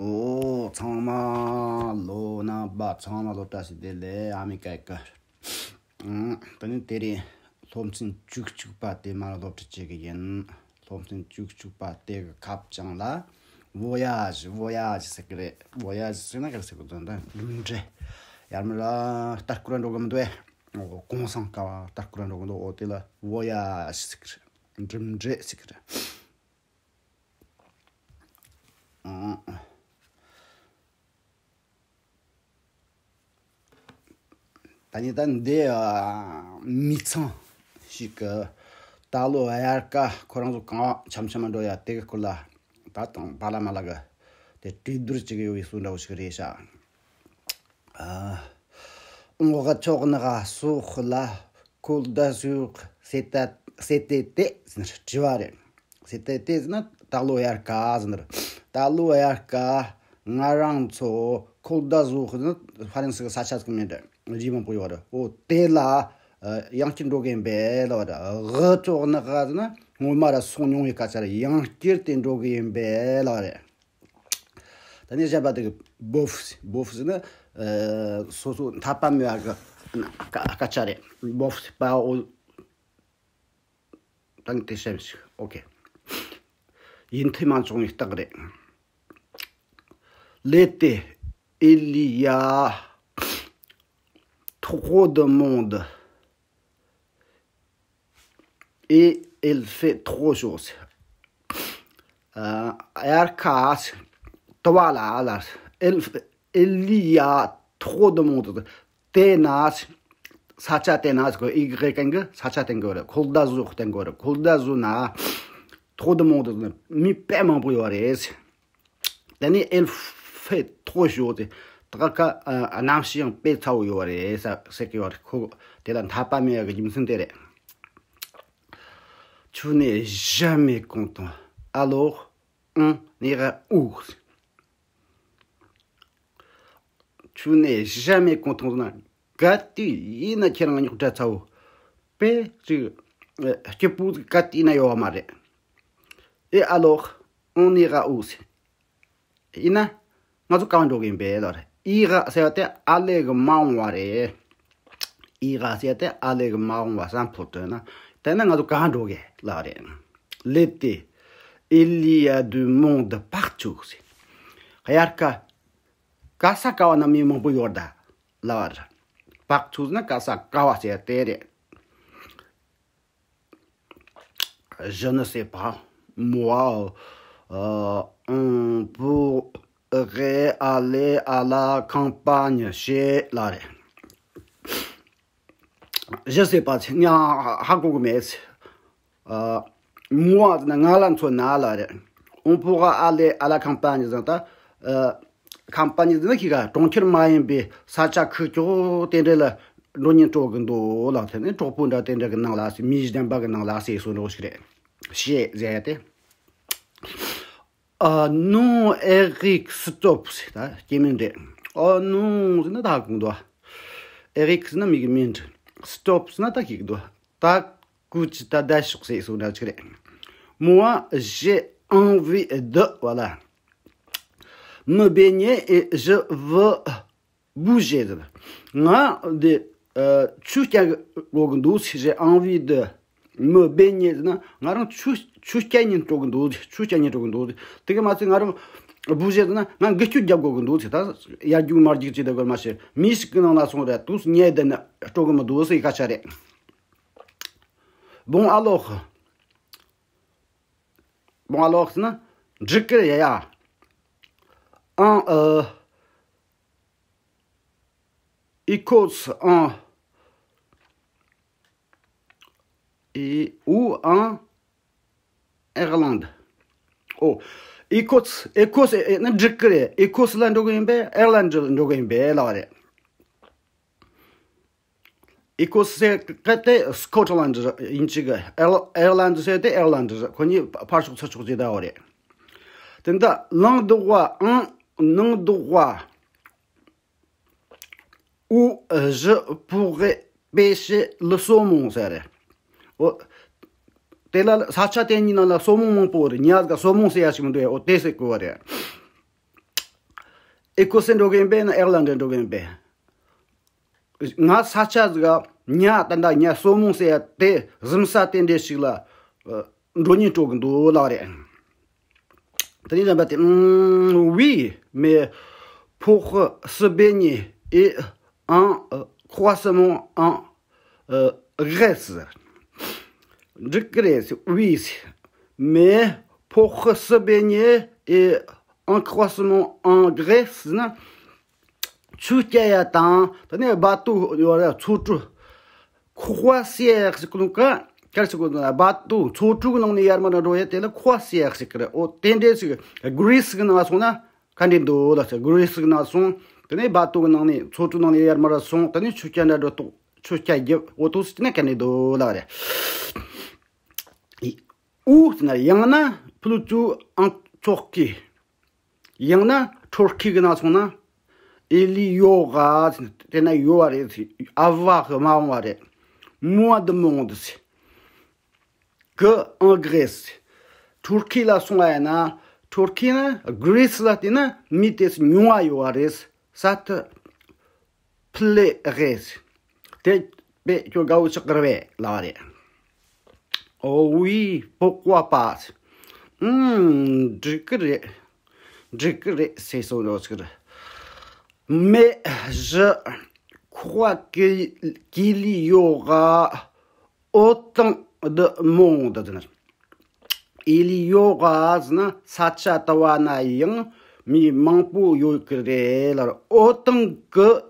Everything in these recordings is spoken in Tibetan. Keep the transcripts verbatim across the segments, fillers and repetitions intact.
ཨོ། ཚང་མ་ལོ། རྣམ་པ་ཚང་མ་ལོ་བཀྲ་ཤིས་བདེ་ལེགས། ཨ་མི་ཀའི་ཀ་ཨང་། དེ་ནས་དེ་རིང་སློབ་ཚན་བཅུ་གཅིག་པ་དེ་མར་སློབ་ཁྲིད་བྱེད་ཀྱི་ཡིན། སློབ་ཚན་བཅུ་གཅིག་པ་དེ་གི་ཁ་བྱང་ལ་ཝོ་ཡ་ཞི། ཝོ་ཡ་ཞི་ཟེར་གི་རེད། ཝོ་ཡ་ཞི་ཟེར་ན་ག་རེ་ཟེར་གི་འདུག་འདི་འགྲིམ་འགྲུལ། ཡར་མར་ལྟ་སྐོར་འགྲོ་གི་མི་འདུག་ཨེ། ཨོ། གུང་སེང་ཁ་བ་ལྟ་སྐོར་འགྲོ་གི་འདུག་ཨོ། དེ་ལ་ཝོ་ཡ་ཞི་ཟེར་གི་རེད། འགྲིམ་འགྲུལ་ཟེར་གི་རེད། ཨང་། ད་ནི་ད་འདི་ཨ་མི་ཚང་ཞིག་གི་ད་ལོ་དབྱར་ཁ་ཁོ་རང་ཚོ་གང་འཆམ་འཆམ་འགྲོ་ཡ་དེ་གི་སྐོར་ལ་ད་དང་པ་ལ་མ་ལ་གི་དེ་གྲོས་བསྡུར་བྱེད་གི་ཡོད་པའི་སྲོལ་འདྲ་བོ་ཞིག་རེད་ཤག་ཨ། འོག་ཕྱོགས་ནག་སོགས་ལ་ཁོལ་རྡ་ཟོས་ཟེར་ཏེ་ཟེར་ཏེ་དེ་ཟེར་དྲི་བ་རེད། ཟེར་ཏེ་དེ་ཟེར་ན་ད་ལོ་དབྱར་ཁ་ཟེར་ནི་རེད། ད་ལོ་དབྱར་ཁ་ང་རང་ཚོ་ཁོལ་རྡ་ཟོས་ཟེར་ན་ཧྥ་རན་སི་གི་ས་ཆ་ཟིག་མིན་འདྲ་རྗེས་མང་པོ་ཡོད་རེད། འོ་དེ་ལ་ཡང་བསྐྱར་འགྲོ་གི་ཡིན་པས་ལབ་རེད། འོག་ཕྱོགས་ནག་ཟེར་ན་སྔོན་མ་ར་སོང་མྱོང་བའི་སྐད་ཆ་རེད། ཡང་བསྐྱར་དེ་འགྲོ་གི་ཡིན་པས་ལབ་རེད། ད་ནི་གཞན་པ་དེ་གི་བོ་ཧྥུ། བོ་ཧྥུ་ཟེར་ན་ཨ་སོ་སོ་འཐད་པ་མེད་པ་གི་སྐད་ཆ་རེད། བོ་ཧྥུ་པའོ། ད་ནི་དེ་བཤད་མི་ཤེས། ཨོ་ཁེ། ཡིན་ཐེ་མ་བྱུང་བའི་རྟགས་རེད། L'été, il y a trop de monde. Et il fait trop chaud. ཨ། དབྱར་ཁ་དུ་བ་ལ་ལ། Il, il y a trop de monde. དེ་ན། ས་ཆ་དེ་ན་ཟེར་གོ་ཨི་གེ་གན་གི་ས་ཆ་དེ་གི་རེད། ཁོལ་རྡ་ཟོས་དེ་གི་རེད། ཁོལ་རྡ་ཟོས་ན་trop de monde། མི་དཔེ་མང་པོ་ཡོད་རེད། དེ་ནས་il fait trop chaud དེ། ད་ག་ཨ་གནམ་གཤིས་ཡང་དཔེ་ཚ་བོ་ཡོད་རེད་ཟེར་ཟེར་གི་ཡོད་རེད། ཁོ་དེ་ལ་འཐད་པ་མེད་ཡ་གི་རྒྱུ་མཚན་དེ་རེད། Tu n'es jamais content, alors on ira où? Tu n'es jamais content ཟེར་ན། ག་དུས་ཡིན་ན་ཁྱེད་རང་རྙོག་དྲ་ཚ་བོ། དཔེ་ཅིག་ཨ་སྐྱིད་པོ་ག་དུས་ན་ཡོད་མ་རེད། Et alors, on ira où ཟེར། ཡིན་ན་ང་ཚོ་གང་འགྲོ་གི་ཡིན་པས་ལབ་རེད། ira ཟེར་བ་དེ་aller གི་མ་འོངས་པ་རེད། ira ཟེར་བ་དེ་aller གི་མ་འོངས་པ་བསམ་ཕོད་དྲན་ན། དེ་ན་ང་ཚོ་གང་འགྲོ་གི་ལབ་རེད། L'été, il y a du monde partout ཟེར། དབྱར་ཁ་ག་ས་ག་བ་ན་མི་མང་པོ་ཡོད་ད་ལབ་རེད། Partout ཟེར་ན་ག་ས་ག་བ་ཟེར་དེ་རེད། Je ne sais pas. Moi, euh, on pourrait aller à la campagne chez ལབ་རེད། Je sais pas. ང་ཧ་གོ་གི་མེད། ཨ། moi ཟེར་ན་ང་ལ་མཚོན་ན་ལབ་རེད། On pourra aller à la campagne ཟེར་ན་ད། ཨ། campagne ཟེར་ན་ཁི་ག་གྲོང་ཁྱེར་མ་ཡིན་པའི་ས་ཆ་ཁུག་ཀྱོག་དེ་འདྲ་ལ་འགྲོ་སྙིང་བྲོ་གི་འདུག་ལབ། དེ་ནི་གྲོགས་པོ་འདྲ་དེ་འདྲ་གི་ནང་ལ་ཟེར། མི་གཞན་པ་གི་ནང་ལ་ཟེར་སོ་འགྲོ་ཞིག་རེད། chez ཟེར་ཡ་དེ། ཨ། Non, Eric, stop ཟེར། ད་སྐྱེ་མིང་རེད། ཨ། Non ཟེར་ན་ད་གང་འདུག Eric ཟེར་ན་མི་གི་མིང་རེད། Stop ཟེར་ན་ད་ཁིག་འདུག་ད་སྐུ་ཅི་ད་ད་ཤོག་ཟེར་སོ་འདྲ་ཅིག་རེད། Moi, j'ai envie de, voilà, me baigner et je veux bouger ཟེར། ང་འདི་ཨ་ཆུ་རྐྱལ་དགོས་ཀྱི་འདུག J'ai envie de me baigner ཟེར་ན་ང་རང་ཆུ་ཆུ་རྐྱལ་སྙིང་འདོད་ཀྱི་འདུག་ཆུ་རྐྱལ་སྙིང་འདོད་ཀྱི་འདུག་དེ་ག་མ་ཚད་ང་རང་bouger ཟེར་ན་ང་འགུལ་སྐྱོད་རྒྱག་དགོས་ཀྱི་འདུག་ཟེར། ད་ཡར་རྒྱུག་མར་རྒྱུག་བྱེད་དགོས་མ་ཤེས། མི་ཞིག་གི་ནང་ལ་སོང་རེད་དུས་ཉལ་བསྡད་ན་འགྲིག་གི་མི་འདུག་ཟེར་སྐད་ཆ་རེད། Bon alors. Bon alors ཟེར་ན་འགྲིག་གི་རེད་ཡ། En, euh, Écosse, en, et, ou en Irlande. ཨོ། Écosse, Écosse ཟེར་ན་འགྲིག་གི་རེད། Écosse ལ་འགྲོ་གི་ཡིན་པས། Irlande འགྲོ་གི་ཡིན་པས་ལབ་པ་རེད། Écosse ཟེར་གི་དེ་Scotland ཡིན་གཅིག་གི། Ir- Irlande ཟེར་དེ་Irlande རེད། ཁོ་གཉིས་ཕར་ཕྱོགས་ཚུར་ཕྱོགས་ཀྱི་ཟླ་བ་རེད། དེ་འདྲ། L'endroit, un endroit où je pourrais pêcher le saumon ཟེར་རེད། ཨོ། དེ་ལ་ས་ཆ་དེ་གཉིས་ནང་ལ་སོ་མོན་མང་པོ་རེད། ཉ་ཟིག་ག་སོ་མོན་ཟེར་ཡ་ཞིག་མི་འདུག་ཨོ་དེ་ཟེར་གོ་བ་རེད། ཨེ་ཁོ་སེ་འགྲོ་གི་ཡིན་པས་ན་ཨེར་ལན་ཌ་འགྲོ་གི་ཡིན་པས། ང་ས་ཆ་ཟིག་ག་ཉ་ད་ད་ཉ་སོ་མོ་ཟེར་ཡ་དེ་གཟིམ་ས་དེ་འདྲས་ཞིག་ལ་ཨ་འགྲོ་སྙིང་བྲོ་གི་འདུག་ལབ་རེད། དེ་ནས་གཞན་པ་དེ། ཨུམ། Oui, mais pour se baigner et en croisement en Grèce. འགྲིག་གི་རེད། Oui, mais pour se baigner et en croisement en Grèce ན། ཆུ་རྐྱལ་ཡ་དང་དེ་ནས་སྦ་ཏོ་ཡོད་ར་མཚོ་གྲུ། ཁོ་ཧྭ་སི་ཡ་ཟེར་གོ་ནོ་ག་གལ་སྲིད་གོ་ནོ་སྦ་ཏོ་མཚོ་གྲུ་གི་ནང་ནས་ཡར་མར་འགྲོ་ཡ་དེ་ལ་ཁོ་ཧྭ་སི་ཡ་ཟེར་གི་རེད། འོ་དེ་འདྲས་ཟིག་གྷི་རི་སི་གི་ནང་སོང་ན་ག་འདྲས་འདུག་ལ་ཟེར། གྷི་རི་སི་གི་ནང་སོང་དེ་ནས་སྦ་ཏོ་གི་ནང་ནས་མཚོ་གྲུ་ནང་ནས་ཡར་མར་སོང་དེ་ནས་ཆུ་རྐྱལ་འདྲ་འགྲོ་ཏོག་ཆུ་རྐྱལ་རྒྱབ་འོ་ཏོག་ཟིག་ན་ག་འདྲས་འདུག་ལ་རེད། འོ་ཟེར་ན་ཡང་ན་ཕུ་ལུ་ཅུ་ཨང་ཆོག་གི་ཡང་ན་ཐུར་ཁི་གི་ནང་སོང་ན། ཨེ་ལི་ཡོ་ག་དེ་ན་ཡོད་བ་རེད། ཨ་བ་གི་མ་འོང་བ་རེད། Mois de monde que en Grèce. ཐུར་ཁི་ལ་སོང་བ་ཡིན་ན། ཐུར་ཁི་ན་གྷི་རི་སི་ལ་བལྟས་ན་མི་དེ་ཉུང་བ་ཡོད་བ་རེད། Ça te plairait. དེ་དཔེ་ཁྱོད་དགའ་བོ་ཆགས་ཀྱི་རེད་པས་ལབ་པ་རེད། Oh oui, pourquoi pas. ཨུམ། འགྲིག་གི་རེད། འགྲིག་གི་རེད་ཟེར་སོང་རོགས་ཟེར། Mais je crois que qu'il y aura autant de monde. Il y aura ཟེར་ན་ས་ཆ་དེ་བ་ན་ཡང་མི་མང་པོ་ཡོད་ཀྱི་རེད་ལ། Autant que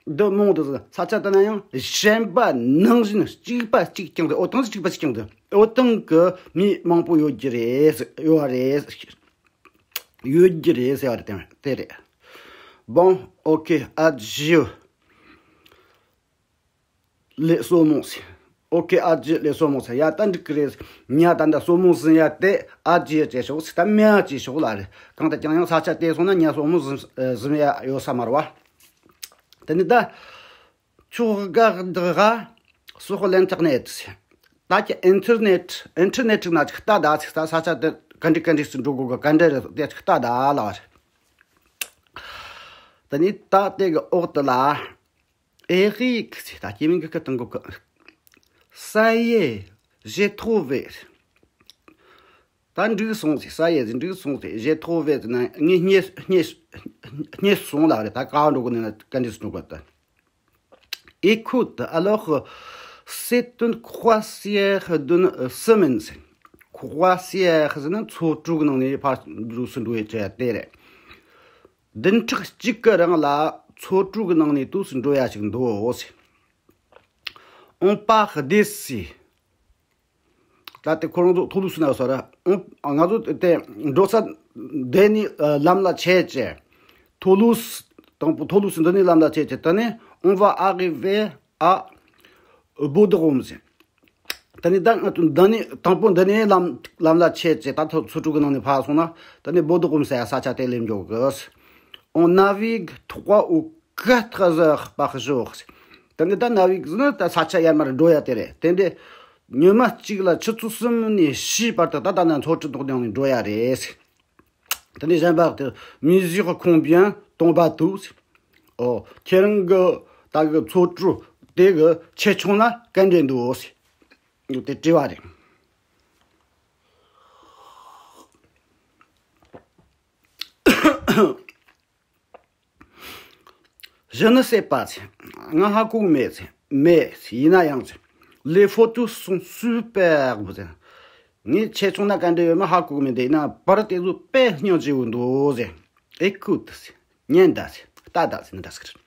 de monde ཟེར་ན་ས་ཆ་དེ་ན་ཡང་གཞན་པ་ནང་བཞིན་གཅིག་པ་གཅིག་རྐྱང་དུ། Autant གཅིག་པ་གཅིག་རྐྱང་དུ། Autant que མི་མང་པོ་ཡོད་ཀྱི་རེད། ཡོད་རེད། ཡོད་ཀྱི་རེད་ཟེར་བ་རེད། དེ་རེད། Bon, ok, adieu. Les saumons. Ok, adieu, les saumons. ཡ་ད་འགྲིག་གི་རེད། ཉ་ད་ད་སོ་མོ་ཟིན་ཡ་དེ་ཨ་ཇི་ཡ་བྱེད་ཤོག་ཟེར། ད་མེད་ཨ་ཅེ་ཤོག་ལ་རེད། གང་ལྟར་ཀྱང་ཡང་ས་ཆ་དེ་སོང་ན་ཉ་སོ་མོ་ཟིན་ཟིན་ཡ་ཡོད་ས་མ་རེད་བ། དེ་ནི་ད་ཆོག་ག་འདི་ག་སོག་ལན་ཐག་ནེ་ད་ཀྱི་ཨིན་ཐར་ནེ་ཊི་ཨིན་ཐར་ནེ་ཊི་ན་ཅིག་ལྟ་ད་ཟེར། ད་ས་ཆ་དེ་ག་འདྲི་ག་འདྲི་སུ་འགྲོ་དགོས་ག་ག་འདྲི་རེད་དེ་ཅིག་ལྟ་ད་ལ་བ་རེད། དེ་ནི་ད་དེ་གི་འོག་ཏུ་ལ། Eric ཟེར། ད་སྐྱེ་མིང་གི་སྐད་གཏོང་གོ་གི། Ça y est, j'ai trouvé. ད་འགྲིག་སོང་ཟེར། Ça y est འགྲིག་སོང་ཟེར། J'ai trouvé ཟེར་ན་ངས་རྙེད་རྙེད་རྙེད་སོང་ལ་རེད། ད་ག་འགྲོ་གི་ནི་ན་ག་འདྲ་སུ་འགྲོ་གི་ད། Écoute, alors, c'est une croisière d'une semaine ཟེར། Croisière ཟེར་ན་མཚོ་གྲུ་གི་ནང་ནས་ཕར་འགྲོ་སུ་འགྲོ་ཡ་བྱ་ཡ་དེ་རེད། བདུན་ཕྲག་གཅིག་གི་རིང་ལ་མཚོ་གྲུ་གི་ནང་ནས་དུས་སུ་འགྲོ་ཡ་ཞིག་འདུག་ཟེར། On part d'ici. ད་དེ་ཁོ་རང་ཚོ་ཐོ་ལུ་སུ་ན་སོ་ར། On ང་ཚོ་དེ་འགྲོ་ས་འདི་ནས་ལམ་ལ་ཆས་ཅེ། ཐོ་ལུ་སུ་དང་པོ་ཐོ་ལུ་སུ་འདི་ནས་ལམ་ལ་ཆས་ཅེ། ད་ནི་on va arriver à Bodrum ཟེར། ད་ནི་ད་ང་ཚོ་འདི་ནས་དང་པོ་འདི་ནས་ལམ་ལམ་ལ་ཆས་ཅེ། ད་ཐོ་མཚོ་གྲུ་གི་ནང་ནས་ཕར་སོང་ན་ད་ནི་Bodrum ཟེར་ཡ་ས་ཆ་དེ་སླེབས་འགྲོ་གི། On navigue trois ou quatre heures par jour. ད་ནི་ད་ན་བི་གི་ཟེར་ན་ད་ས་ཆ་ཡར་མར་འགྲོ་ཡ་དེ་རེད། དེ་འདྲའི་ཉི་མ་གཅིག་ལ་ཆུ་ཚོད་གསུམ་ནས་བཞིའི་བར་དུ་ད་ད་ན་མཚོ་གྲུ་དོག་ནང་ནས་འགྲོ་ཡ་རེད། དེ་ནས་གཞན་པ་དེ་mesure combien ton bateau. ཨོ་ཁྱེད་རང་གི་ད་གི་མཚོ་གྲུ་དེ་གི་ཆེ་ཆུང་ན་ག་འདྲས་འདུག་ཟེར། དེ་དྲི་བ་རེད། Je ne sais pas ཟེར། ང་ཧ་གོ་གི་མེད་ཟེར། Mais ཡིན་ན་ཡང་ཟེར། Les photos sont superbes ཟེར། ངས་ཆེ་ཆུང་ན་ག་འདྲ་ཡོད་མེད་ཧ་གོ་གི་མེད། དེ་ཡིན་ན་པར་དེ་ཚོ་དཔེ་སྙིང་རྗེ་བོ་འདུག་ཟེར། Écoute ཟེར། ཉན་ད་ཟེར། ལྟ་ད་ཟེར་ནི་འདྲ་ཟེར།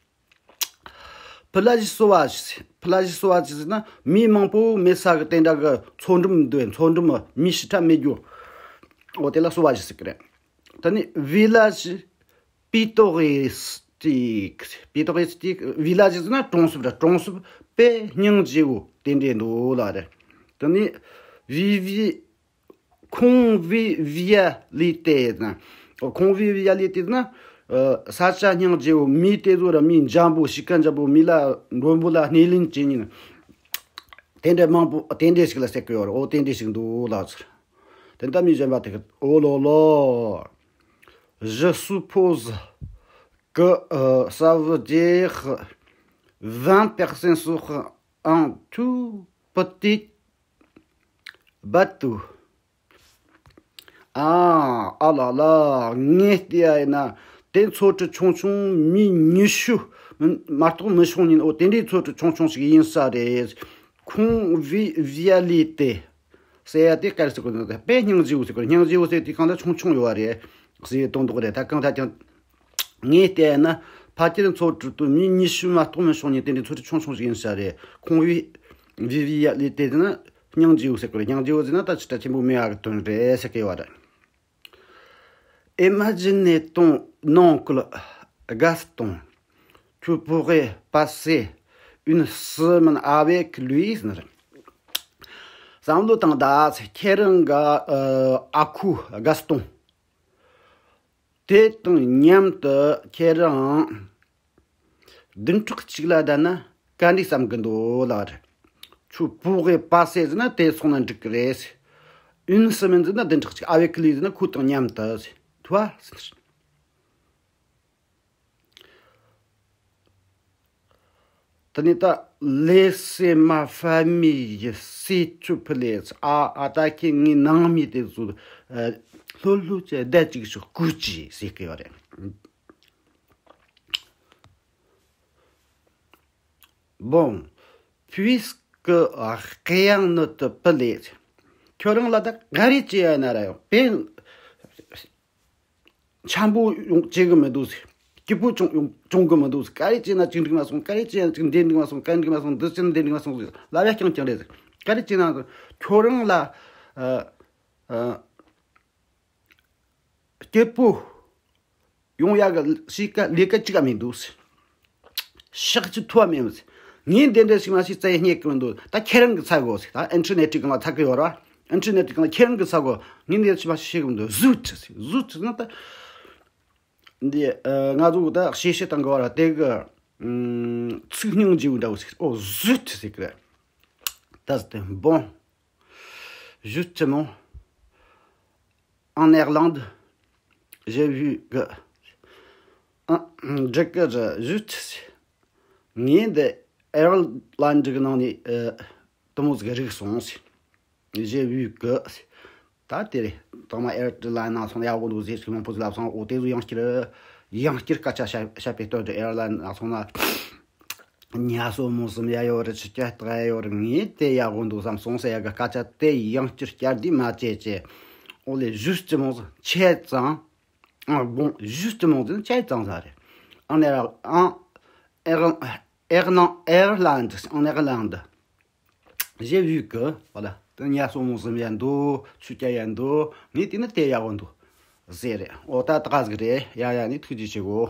Plage sauvage ཟེར། Plage sauvage ཟེར་ན་མི་མང་པོ་མེད་ས་གི་དེ་འདྲ་གི་མཚོ་འགྲམ་འདུག་མཚོ་འགྲམ་མི་ཞེ་དྲག་མེད་རྒྱུ། འོ་དེ་ལ་sauvage ཟེར་གི་རེད། ད་ནི་village pittoresque pittoresque village ཟེར་ན་གྲོང་གསེབ་ར། གྲོང་གསེབ་དཔེ་སྙིང་རྗེ་བོ་དེ་འདྲས་འདུག་ལ་རེད། ད་ནི་vivi convivialité ཟེར་ན། convivialité ཟེར་ན་ས་ཆ་སྙིང་རྗེ་བོ། མི་དེ་ཚོ་ར་མི་འཇམ་པོ་གཤིས་ཀ་འཇམ་པོ། མི་ལ་མགྲོན་པོ་ལ་སྣེ་ལེན་བྱེད་ཉིན། དེ་འདྲས་མང་པོ་དེ་འདྲས་ཞིག་ལ་ཟེར་གི་ཡོད་རེད། འོ་དེ་འདྲས་ཞིག་འདུག་ལ་ཟེར། དེ་ལྟ་མི་གཞན་པ་དེ་གི། Oh là là, je suppose que, euh, ça veut dire vingt personnes sur un tout petit bateau. ཨ་ཨ་ལ་ལ། ངས་བལྟས་ཡ་ཡིན་ན་དེ་ཚོ་གྲུ་ཆུང་ཆུང་མི་ཉི་ཤུ་མ་གཏོགས་མི་ཤོང་ཉིན། འོ་དེ་འདྲའི་ཚོ་གྲུ་ཆུང་ཆུང་ཞིག་ཡིན་ས་རེད། Convivialité ཟེར་ཡ་དེ་ག་རེ་ཟེར་དགོས་ན། དཔེ་སྙིང་རྗེ་བོ་ཟེར་དགོས། སྙིང་རྗེ་བོ་ཟེར་དུས་གང་ལྟར་ཆུང་ཆུང་ཡོད་པ་རེད་ཟེར་དོན་དག་རེད། ད་གང་ལྟར་ཀྱང་ངས་བལྟས་ན་ཕལ་ཆེར་ཚོ་གྲུ་དུ་མི་ཉི་ཤུ་མ་གཏོགས་མི་ཤོང་ཉིན། དེ་འདྲའི་ཚོ་གྲུ་ཆུང་ཆུང་ཞིག་ཡིན་ས་རེད། Convivialité ཟེར་ན་སྙིང་རྗེ་བོ་ཟེར་དགོས་རེད། སྙིང་རྗེ་བོ་ཟེར་ན་ད་ཕྱི་དྲགས་ཆེན་པོ་མེད་པ་གི་དོན་རེད་ཟེར་གི་ཡོད་རེད། Imaginez ton oncle Gaston. Tu pourrais passer une semaine avec lui. བསམ་བློ་བཏང་དང་། ཁྱེད་རང་གི་ཨ་ཁུ་གྷ་སི་ཏོང་དེ་དང་མཉམ་དུ་ཁྱེད་རང་བདུན་ཕྲག་གཅིག་ལ་བསྡད་ན་ག་འདྲ་བསམ་གི་འདུག་ལབ་རེད། Tu pourrais passer ཟེར་ན་དེ་སོང་ན་འགྲིག་གི་རེད། Une semaine ཟེར་ན་བདུན་ཕྲག་གཅིག། Avec lui ཟེར་ན་ཁོ་དང་མཉམ་དུ། Tu vois ཟེར། དེ་ནས་ད། Laissez ma famille s'il te plaît. ཨ་ཨ་ད་ཁྱེད་ངའི་ནང་མི་དེ་ཚོ་ལྷོད་ལྷོད་ཀྱི་བསྡད་ཅིག་ཞོག་སྐུ་མཁྱེན་ཟེར་གི་ཡོད་རེད། Bon, puisque rien ne te plaît. ཁྱོད་རང་ལ་ད་ག་རེ་བྱས་ན་ར་ཡང་དཔེ་འཆམ་པོ་ཡོང་བྱེད་གི་མི་འདུག་ཟེར། སྐྱིད་པོ་བྱུང་ཡོང་བྱུང་གི་མི་འདུག་ཟེར། ག་རེ་བྱས་ན་ཅིག་འགྲིག་མ་སོང་། ག་རེ་བྱས་ན་ཅིག་འདི་འགྲིག་མ་སོང་། ག་རེ་འགྲིག་མ་སོང་། འདི་བྱས་ན་འདི་འགྲིག་མ་སོང་ཟེར། ལབ་ཡ་རྐྱང་རྐྱང་རེད་ཟེར། ག་རེ་བྱས་ན་ཁྱོད་རང་ལ་ཨ་ཨ་སྐྱིད་པོ་ཡོང་ཡག་གི་ཤེས་ཀ་ལས་ཀ་གཅིག་ག་མི་འདུག་ཟེར། ཕྱག་ཅིག་ཐུབ་པ་མེད་མོད་ཟེར། ངས་འདི་འདྲ་ཞིག་མ་ཤེས་རྩ་ཡི་རྙེད་གི་མི་འདུག། ད་ཁྱེད་རང་གི་ཚ་གོ་ཟེར། ད་ཨིན་ཊར་ནེཊ་གི་ནང་ཚ་གི་ཡོད་ར། ཨིན་ཊར་ནེཊ་གི་ནང་ཁྱེད་རང་གི་ཚ་གོ། ངས་འདི་ཞིག་མ་ཤེས་གི་མི་འདུག། Zut ཟེར། Zut ཟེར་ན་ད་འདི་ཨ་ང་ཚོ་ད་གཤེ་གཤེ་བཏང་གི་ཡོད་ར། དེ་གི་ཨམ་ཚིག་སྙིང་རྗེ་བོ་འདྲ་བོ་ཟེར། ཨོ་zut ཟེར་གི་རེད། ད་ཟེར་ཏེ། Bon, justement, en Irlande, j'ai vu que འགྲིག་གི་རེད། Juste ངས་འདི་ཨེར་ལན་གི་ནང་ནས་ཨ་དེ་མོ་ཟིག་རིག་སོང་ཟེར། J'ai vu que ད་དེ་རེད། ཐོག་མ་ཨེར་ལན་ནང་སོང་ན་ཡག་པོ་འདུག་ཟེར་ཞིག་མང་པོ་ཟིག་ལབ་སོང་། འོ་དེ་ཚོ་ཡང་བསྐྱར་ཡང་བསྐྱར་སྐད་ཆ་བཤད་བཤད་པའི་སྟོན་ཏེ། ཨེར་ལན་ནང་སོང་ན་ཉལ་སོ་མོ་ཟིམ་ཡ་ཡོད་རེད། ཆུ་རྐྱལ་བཏགས་ཡ་ཡོད་རེད། ངས་དེ་ཡག་པོ་འདུག་བསམ་སོང་ཟེར་ཡ་གི་སྐད་ཆ་དེ་ཡང་བསྐྱར་བསྐྱར་དུ་མ་བྱེད་ཅེས། འོ་ལེ། Justement ཟེར། ཆེ་ཙང་། ཨ། Bon, justement ཟེར་ན་ཆེ་ཙང་ཟེར་རེད། En Ire- en Ire- Irlan- Irlande, en Irlande. J'ai vu que, voilà, དེ་ཉལ་སོ་མོ་ཟིམ་ཡ་འདུག། ཆུ་རྐྱལ་ཡ་འདུག། ངས་དེ་ནི་དེ་ཡག་པོ་འདུག་ཟེར་རེད། འོ་ད་ད་ག་ཟིག་རེད། ཡ་ཡ། ནི་ཐུགས་རྗེ་ཆེ་གོ།